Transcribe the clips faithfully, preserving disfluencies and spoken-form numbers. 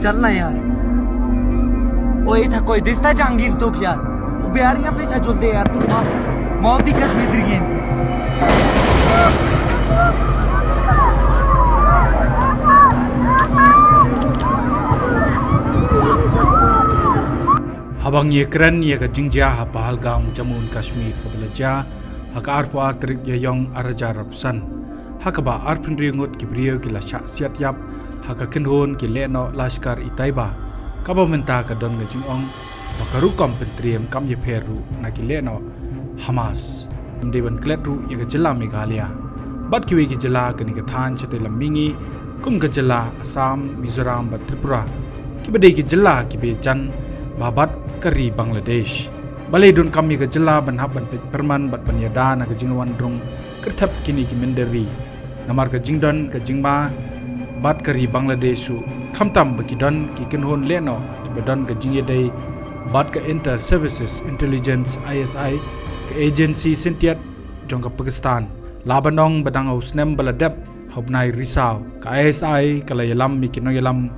चलना यार। ओए, था कोई दिसता जहांगीर तो यार। बेहारियां पीछा चलते यार, तू मार। मौत ही कश्मीर की है। Haba ngi ïakren ïa ka jingjia ha Pahalgam, Jammu and Kashmir, kaba la jia ha ka arphew ar tarik Ïaïong arhajar arphew san, ha kaba arphew hynriew ngut ki briew ki la shah siat ïap ha ka kynhun ki lehnoh Lashkar-e-Taiba, kaba mynta ka don ka jingong ba ka rukom pyntriem kam ïapher ruh na ki lehnoh Hamas. Ym dei ban klet ruh ïa ka jylla Meghalaya bad kiwei ki jylla kane ka thaiñ shatei lam mihngi, kum ka jylla Assam, Mizoram bad Tripura, kiba dei ki jylla kiba ïajan bha bad ka ri Bangladesh. Balei donkam ïa ka jylla ban hap ban peit pyrman bad ban ïada na ka jingwan rung kyrthep kine ki mynder ri? Namar ka jingdon ka jingma bad ka ri Bangladesh ruh, khamtam ba ki don ki kynhun lehnoh kiba don ka jingïadei bad ka Inter Services Intelligence, I S I, ka agency syntiat jong ka Pakistan. La ban ong ba dang ha u snem ba la dep, ha u bnai Risaw, ka I S I ka la ïalam ïa ki nongïalam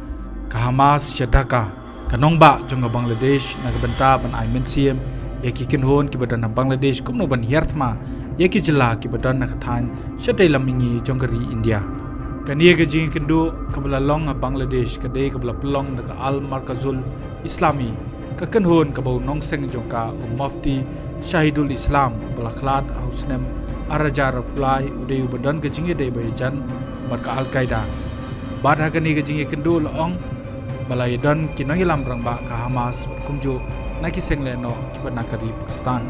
ka Hamas sha Dhaka, ka nongbah jong ka Bangladesh, na ka bynta ban ai mynsiem ïa ki kynhun kiba don ha Bangladesh kumno ban hiar thma ïa ki jylla kiba don ha ka thaiñ shatei lam mihngi jong ka ri India. Kane ka jingïakynduh kaba la long ha Bangladesh ka dei kaba la pynlong da ka Al Markazul Islami, ka kynhun kaba u nongseng jong ka, u Mufti Shahidul Islam, ba la khlad ha u snem arhajar arphew lai, u dei uba don ka jingïadei ba ïajan bad ka Al Qaeda. Bad ha kane ka jingïakynduh la ong ba la ïadon ki nongïalam rangbah ka Hamas bad kumjuh na ki seng lehnoh kiba na ka ri Pakistan.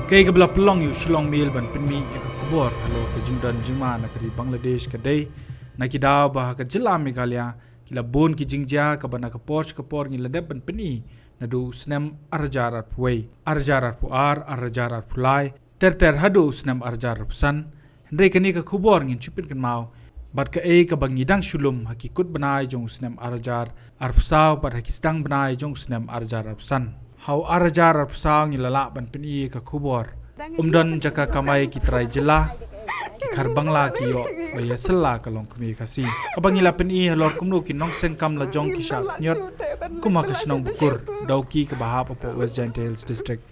Kaei kaba la pynlong ïa u Shillong Mail ban pynmih ïa ka khubor halor ka jingdon jingma na ka ri Bangladesh ka dei, na ki daw ba ha ka jylla Meghalaya ki la bun ki jingjia kaba na ka por sha ka por ngi la dep ban pyni, naduh u snem arhajar arphew wei, arhajar arphew ar, arhajar arphew lai, ter ter haduh u snem arhajar arphew san. Hynrei kane ka khubor ngin shu pynkynmaw bad kaei kaba ngi dang shu lum ha ki kut bnai jong u snem arhajar arphew saw bad ha ki sdang bnai jong u snem arhajar arphew san. Ha u arhajar arphew saw ngi la lah ban pyni ïa ka khubor, ym don jaka kamai ki trai jylla, ki Khar Bangla ki ïoh ba ïa sella ka longkmie Khasi, kaba ngi la pyni halor kumno ki nongseng kam lajong ki shah khñiot kum ha ka shnong Bukur, Dawki kaba hap hapoh West Jaintia Hills District.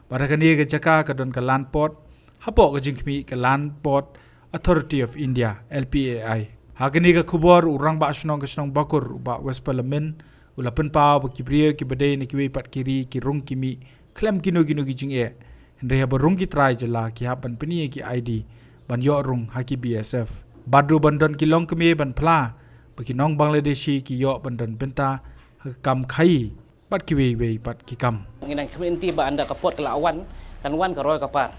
Bad ha kane ka jaka ka don ka Land Port, hapoh ka jingkhmih ka Land Port Authority of India, L P A I. Ha kane ka khubor u rangbah shnong ka shnong Bukur, u Bah Wesper Lamin, u la pynpaw ba ki briew kiba dei na kiwei pat ki ri ki rung ki mih khlem kino kino ki jingeh. Hynrei haba rung ki trai jylla ki hap ban pyni ïa ki I D ban ïoh rung ha ki B S F. Bad ruh ban don ki longkmie ban phla ba ki nong Bangladeshi ki ïoh ban don bynta ha ka kam khaii bad kiwei wei pat ki kam. Ngi nang khmih lynti ba ynda ka port ka la wan, kan wan ka roi ka par.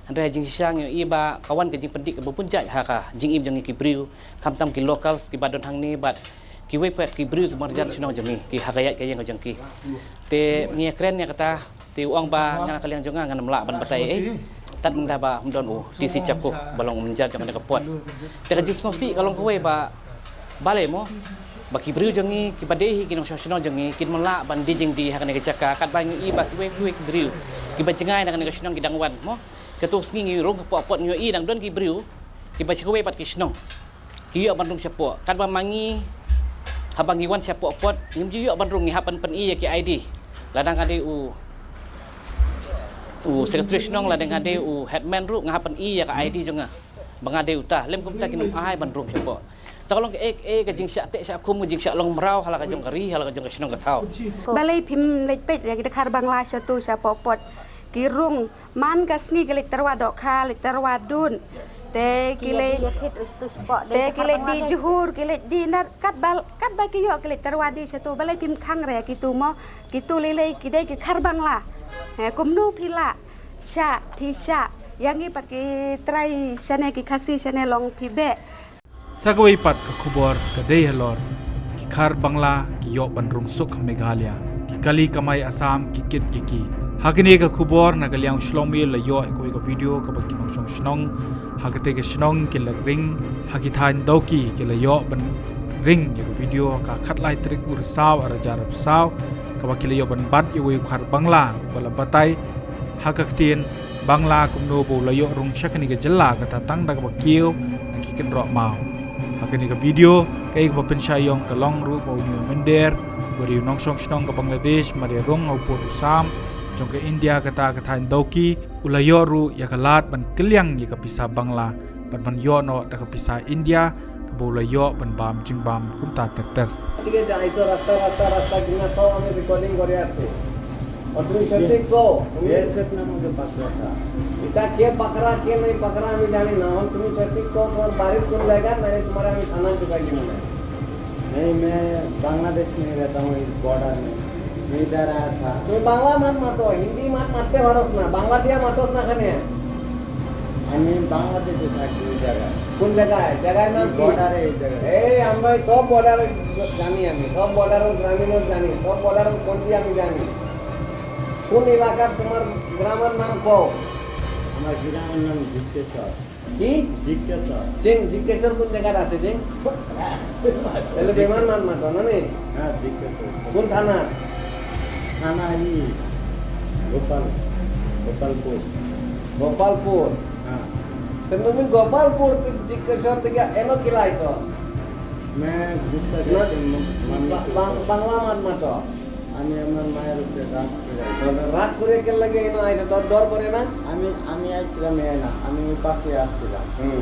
Hynrei ha jingshisha ngi ïohi ba ka wan ka jingpyndik kaba bun jait ha ka jingim jong ngi ki briew, khamtam ki locals kiba don hangne bad kiwei pat ki briew ki marjan shnong jong ngi, ki ha ka ïaid ka ïeng ka jong ki. Te ngi ïakren ïa kata, te u ong ba nga na ka liang jong nga ngan ym lah ban batai ei, tad mynta ba ym don u T C Chaku ba long u manager jong kane ka port. Te ka jingsngewsih ka long kawei ba balei mo ba ki briew jong ngi kiba dei hi ki nongshong shnong jong ngi kin ym lah ban die jingdie ha kane ka jaka, katba ngi ïohi ba kiwei kiwei ki briew kiba jngai na kane ka shnong ki dang wan mo. Katto sngi ngi rung hapoh port ngi ïohi dang don ki briew kiba sha kawei pat ki shnong ki ïoh ban rung shapoh. Katba ma ngi, haba ngi wan shapoh port, ngim ju ïoh ban rung, ngi hap ban pyni ïa ki I D. Lada nga dei u, u secretary shnong, lada nga dei u headman ruh, nga hap pyni ïa ka I D jong nga ba nga dei uta. Lym kumta kin ym ai ban rung shapoh. Ta ka long kaei kaei ka jingshah teh shah khum, ka jingshah long mraw ha la ka jong ka ri, ha la ka jong ka shnong ka thaw. Balei phim leit peit ïa ki dkhar Bangla shato shapoh port? Ki rung man ka sngi ki leit tyrwa dohkha, leit tyrwa dud. Te ki leit, te ki leit die jhur, ki leit die nar, katba, katba ki ïoh ki leit tyrwa die shato. Balei phim khang re kitu mo? Kitu lei lei ki dei ki Khar Bangla. He, kumno phi lah? Sha, phi sha. Ïa ngi pat ki trai shane ki Khasi shane long phi beh. Sa kawei pat ka khubor ka dei halor ki khar Bangla ki ïoh ban rung suk ha Meghalaya. Ki kali kamai Assam ki kit ïa ki. Ha kane ka khubor na ka liang u Shlongmir la ïoh ïa kawei ka video kaba ki nongshong shnong ha katei ka shnong ki la ring ha ki thaiñ Dawki, ki la ïoh ban ring ïa ka video ha ka khatlai tarik u Risaw arhajar arphew saw, kaba ki la ïoh ban bat ïa uwei u khar Bangla uba la batai ha ka ktien Bangla kumno ba u la ïoh rung sha kane ka jylla kata tang da kaba kiew na ki kynroh maw. Ha kane ka video kaei kaba pynshai ïong ka long ruh ba une u mynder uba dei u nongshong shnong ka Bangladesh mar ïa rung ha u pud u sam jong ka India kata ka thaiñ Dawki, u la ïoh ruh ïa ka lad ban kylliang ïa ka pisa Bangla bad ban ïoh noh da ka pisa India kaba u la ïoh ban bam jingbam kumta ter ter. ঠিক আছে, এই তো রাস্তা, রাস্তা, রাস্তা, কিনা সব আমি রেকর্ডিং করে আসছি। আর তুমি সঠিক কও, তুমি বিএসএফ না মুঝে পাকড়া থা। এটা কে পাকড়া, কে নেই পাকড়া, আমি জানি না। এখন তুমি সঠিক কও, তোমার বাড়ির কোন জায়গা, নাহলে তোমার আমি থানায় ঢুকাই দিব না। नहीं, मैं बांग्लादेश में रहता हूँ, इस बॉर्डर में। मैं इधर आया था। তুমি বাংলা মাত মাতো, হিন্দি মাত মাততে পারো না, বাংলা দিয়া মাতো না কেনে? আমি বাংলাদেশে থাকি, এই জায়গায়। কোন জায়গায়? জায়গার নাম কি? বর্ডারে এই জায়গায়। এই, আমরা এই সব বর্ডার জানি আমি, সব বর্ডার গ্রামীণ জানি, সব বর্ডার কোনটি আমি জানি। কোন এলাকার তোমার গ্রামের নাম কও? আমার গ্রামের নাম জিতেশ্বর। কি? জিজ্ঞাসা। চিং, জিজ্ঞাসার কোন জায়গায় আছে, চিং? তাহলে বেমান মান মাতো, না নি? হ্যাঁ, জিজ্ঞাসা। কোন থানা? থানা এই গোপাল, গোপালপুর। গোপালপুর? হ্যাঁ। তো তুমি গোপালপুর তে জিজ্ঞাসা থেকে এনো কিলা আইছো? मैं गुस्सा না, करके म-, मम्मी বা-, को বাং-, বাংলা মান মাতো। আমি আমার মায়ের উপরে রাগ করে আছি। রাগ করে কেন লাগে এনো আইছো? তোর ডর করে না? আমি, আমি আইছিলাম এ না, আমি ওই পাশে আসছিলাম। হুম।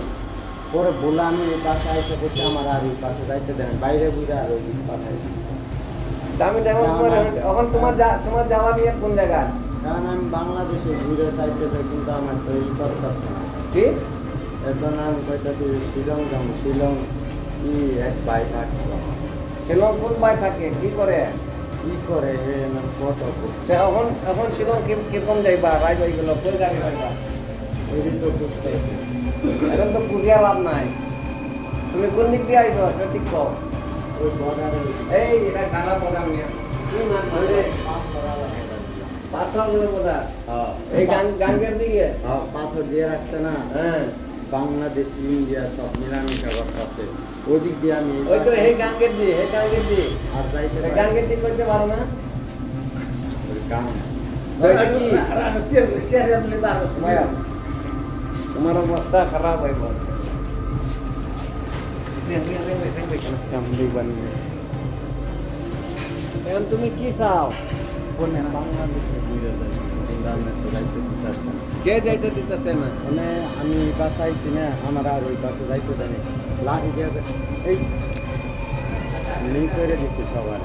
পরে বলে আমি ওই পাশে আইসা করছি, আমার আর ওই পাশে যাইতে দেয় না, বাইরে বুঝে আর ওই পাশে আইসা। তা আমি দেখো আমার তোমার এখন, এখন তোমার যা-, তোমার যাওয়া নিয়ে কোন জায়গা? কারণ আমি বাংলাদেশে ঘুরে চাইতে চাই, কিন্তু আমার তো এই করতেছে না। কি? এখন আমি কইতাছি শিলং যাবো, শিলং কি এক ভাই থাকতো। শিলং কোন ভাই থাকে? কি করে? কি করে? এ না ফটো। তে এখন, এখন শিলং কি, কিরকম যাইবা? রাইজ হয়ে গেল, কোন গাড়ি পাইবা? ওই দিন তো সুস্থ হয়েছে। এখন তো কুরিয়ার লাভ নাই। তুমি কোন দিক দিয়ে আইছো? সেটা ঠিক কও। ওই বর্ডারে। এই, এটা সারা বর্ডার নিয়ে। কি নাম? ওই যে পাঁচ বর্ডার। পাথর গুলো কোথায়? হ্যাঁ। এই গাং-, গাঙ্গের দিকে? হ্যাঁ, পাথর দিয়ে রাখছে না। হ্যাঁ। বাংলাদেশ, ইন্ডিয়া সব মিলামিশা করতেছে। ওদিক দিয়ে আমি ওই তো, হে গাঙ্গের দি, হে গাঙ্গের দি। আর যাইতে হে পারি। গাঙ্গের দি করতে পারো না? ওই গাং। ওই কি? তোমার অবস্থা খারাপ হয়ে গেল। কামলি বানিয়ে। এখন তুমি কি চাও? কোন বাংলাদেশে ঘুরে যাই, ইন্টারনেট তো যাইতে দিতেছে না। কে যাইতে দিতেছে না? মানে আমি বাসায় আছি না, আমার আর ওই পাশে যাইতে দেয় না। লাঠি দিয়ে এই নেই করে দিচ্ছি সবার।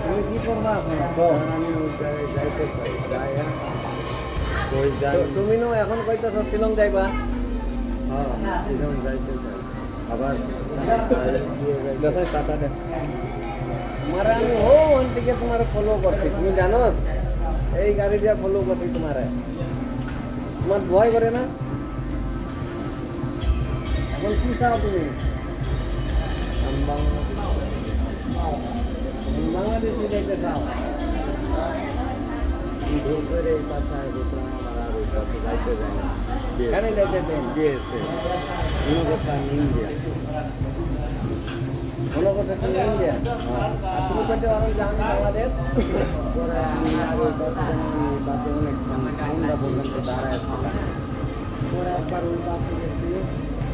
তুমি কি করবা এখন? তো আমি ওই জায়গায় যাইতে চাই, যাই, হ্যাঁ। ওই যাই। তো তুমি নু এখন কইতেছো শিলং যাইবা? হ্যাঁ, শিলং যাইতে চাই। আবার দশই সাতারে। তোমারে আমি ও ওখান থেকে তোমারে ফলো করছি, তুমি জানো? এই গাড়ি দিয়ে ফলো করছি তোমারে। তোমার ভয় করে না? এখন কি চাও তুমি? আমি বাংলাদেশ। বাংলাদেশে যাইতে চাও? আমি ভুল করে এই পাশে আগে তোমার আমার আর ওই পাশে যাইতে দেয় না। কেন যাইতে দেয় না? বিএসএফ। কোনো কথা নেই ইন্ডিয়া। কোনো কথা নেই ইন্ডিয়া? হ্যাঁ। আর তুমি করতে পারো যে আমি বাংলাদেশ? পরে আমি আর ওই পাশে যাই না, আমি এই পাশে অনেক ঠান্ডা পর্যন্ত দাঁড়ায় ছিলাম। পরে একবার ওই পাশে গেছি,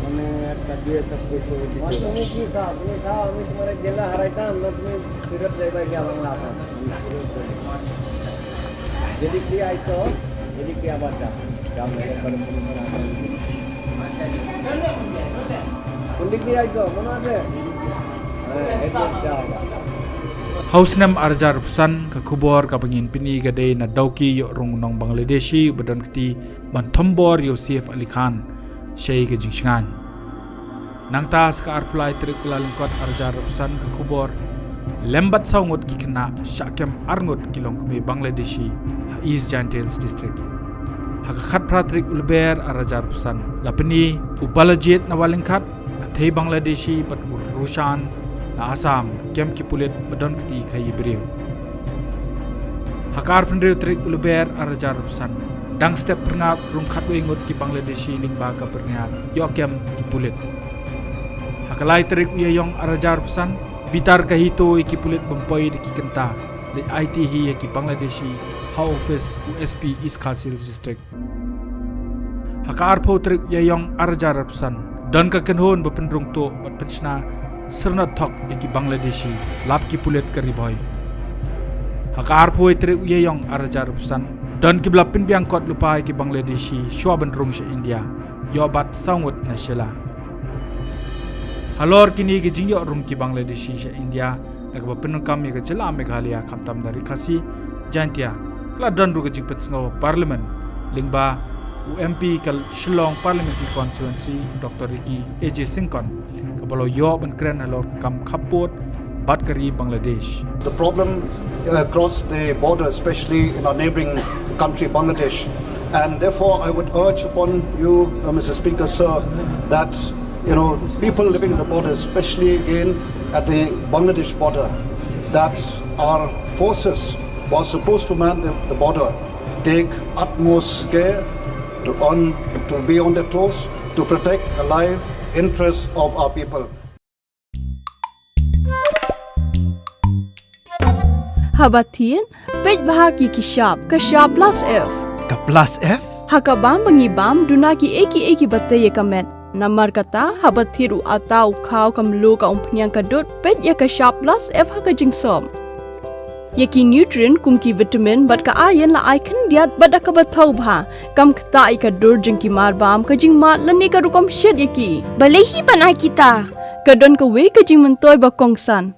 মানে একটা বিএসএফ কইছে ওই দিকে। তুমি কি চাও? তুমি চাও আমি তোমার জেলা হারাইতাম, না তুমি ফেরত যাইবা গিয়া বাংলা আসাম? আমি ফেরত যাই। যেদিক দিয়ে আইছো, এদিক দিয়ে আবার যাও। যাও, মেরে পরে কোনো কোনো আসাম। কোন দিক দিয়ে আইছো? মনে আছে? হ্যাঁ, এদিক দিয়ে যাও আবার। Ha u snem arhajar arphew san, ka khubor kaba ngin pyni ka dei na Dawki ïoh rung u nong Bangladeshi uba don kti ban thombor ïa u Saif Ali Khan. Shei ka jingshngaiñ. Nangta sa ka arphew lai tarik u Kyllalyngkot arhajar arphew san, ka khubor, lem bad saw ngut ki khynnah, shah kem ar ngut ki longkmie Bangladeshi ha East Jaintia Hills District. Ha ka khatphra tarik u Lber ar hajar arphew san, la pyni u Balajied na Wahlyngkhat, ka thei Bangladeshi bad u Roshan na Assam kem ki pulit ba don kti khaii briew. Ha ka arphew hynriew tarik u Lber ar hajar arphew san, dang step phyrngab rung khatwei ngut ki Bangladeshi lyngba ka pyrniat ïoh kem ki pulit. Ha ka lai tarik u Ïaïong ar hajar arphew san, bitar ka HITO ïa ki pulit bym poi da ki kynta, leit aiti hi ïa ki Bangladeshi ha office u SP East Khasi Hills District. Ha ka arphew tarik u Ïaïong ar hajar arphew san, don ka kynhun ba pynrung tuh bad pynshna syrnod thok ïa ki Bangladeshi, lap ki pulit ka Ri Bhoi. Ha ka arphew tarik u Ïaïong ar hajar arphew san, don kiba la pynbiang kot lypa ïa ki Bangladeshi shuwa ban rung sha India, ïoh bat saw ngut na Shella. Halor kine ki jingïoh rung ki Bangladeshi sha India, na kaba pyndonkam ïa ka jylla Meghalaya khamtam da Ri Khasi Jaintia, ka la don ruh ka jingpynsngew Parliament lyngba u MP ka Shillong Parliamentary Constituency, Doctor Ricky A J Syngkon, kaba la ïoh ban kren halor ka kam khappud bad ka ri Bangladesh. The problem, uh, across the border, especially in our neighboring country, Bangladesh. And therefore, I would urge upon you, uh, Mister Speaker, sir, that, you know, people living in the border, especially again at the Bangladesh border, that our forces who are supposed to man the, the border take utmost care to, on, to be on their toes to protect the life interests of our people. Haba thied, peit bha ïa ki shap, ka shap plus F. Ka plus F? Ha ka bam ba ngi bam, duna kiei kiei kiba tei ïa ka met. Namar kata, haba thied u atta, u khaw, ka mluh, ka umphniang, ka dud, peit ïa ka shap plus F ha ka jingsop. Ïa ki nutrient kum ki vitamin bad ka iron la ai khyndiat bad da kaba thaw bha. Kam ktah ïa ka dur jong ki marbam, ka jingmad lane ka rukom shet ïa ki. Balei hi ban ai kita? Ka don kawei ka jingmyntoi ba kongsan.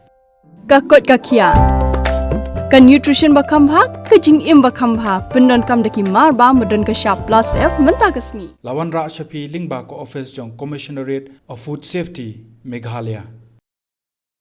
Ka koit ka khiah. Ka nutrition ba kham bha, ka jingim ba kham bha. Pyndonkam da ki marbam ba don ka shap plus F mynta ka sngi. La wanrah sha phi lyngba ka office jong Commissionerate of Food Safety, Meghalaya.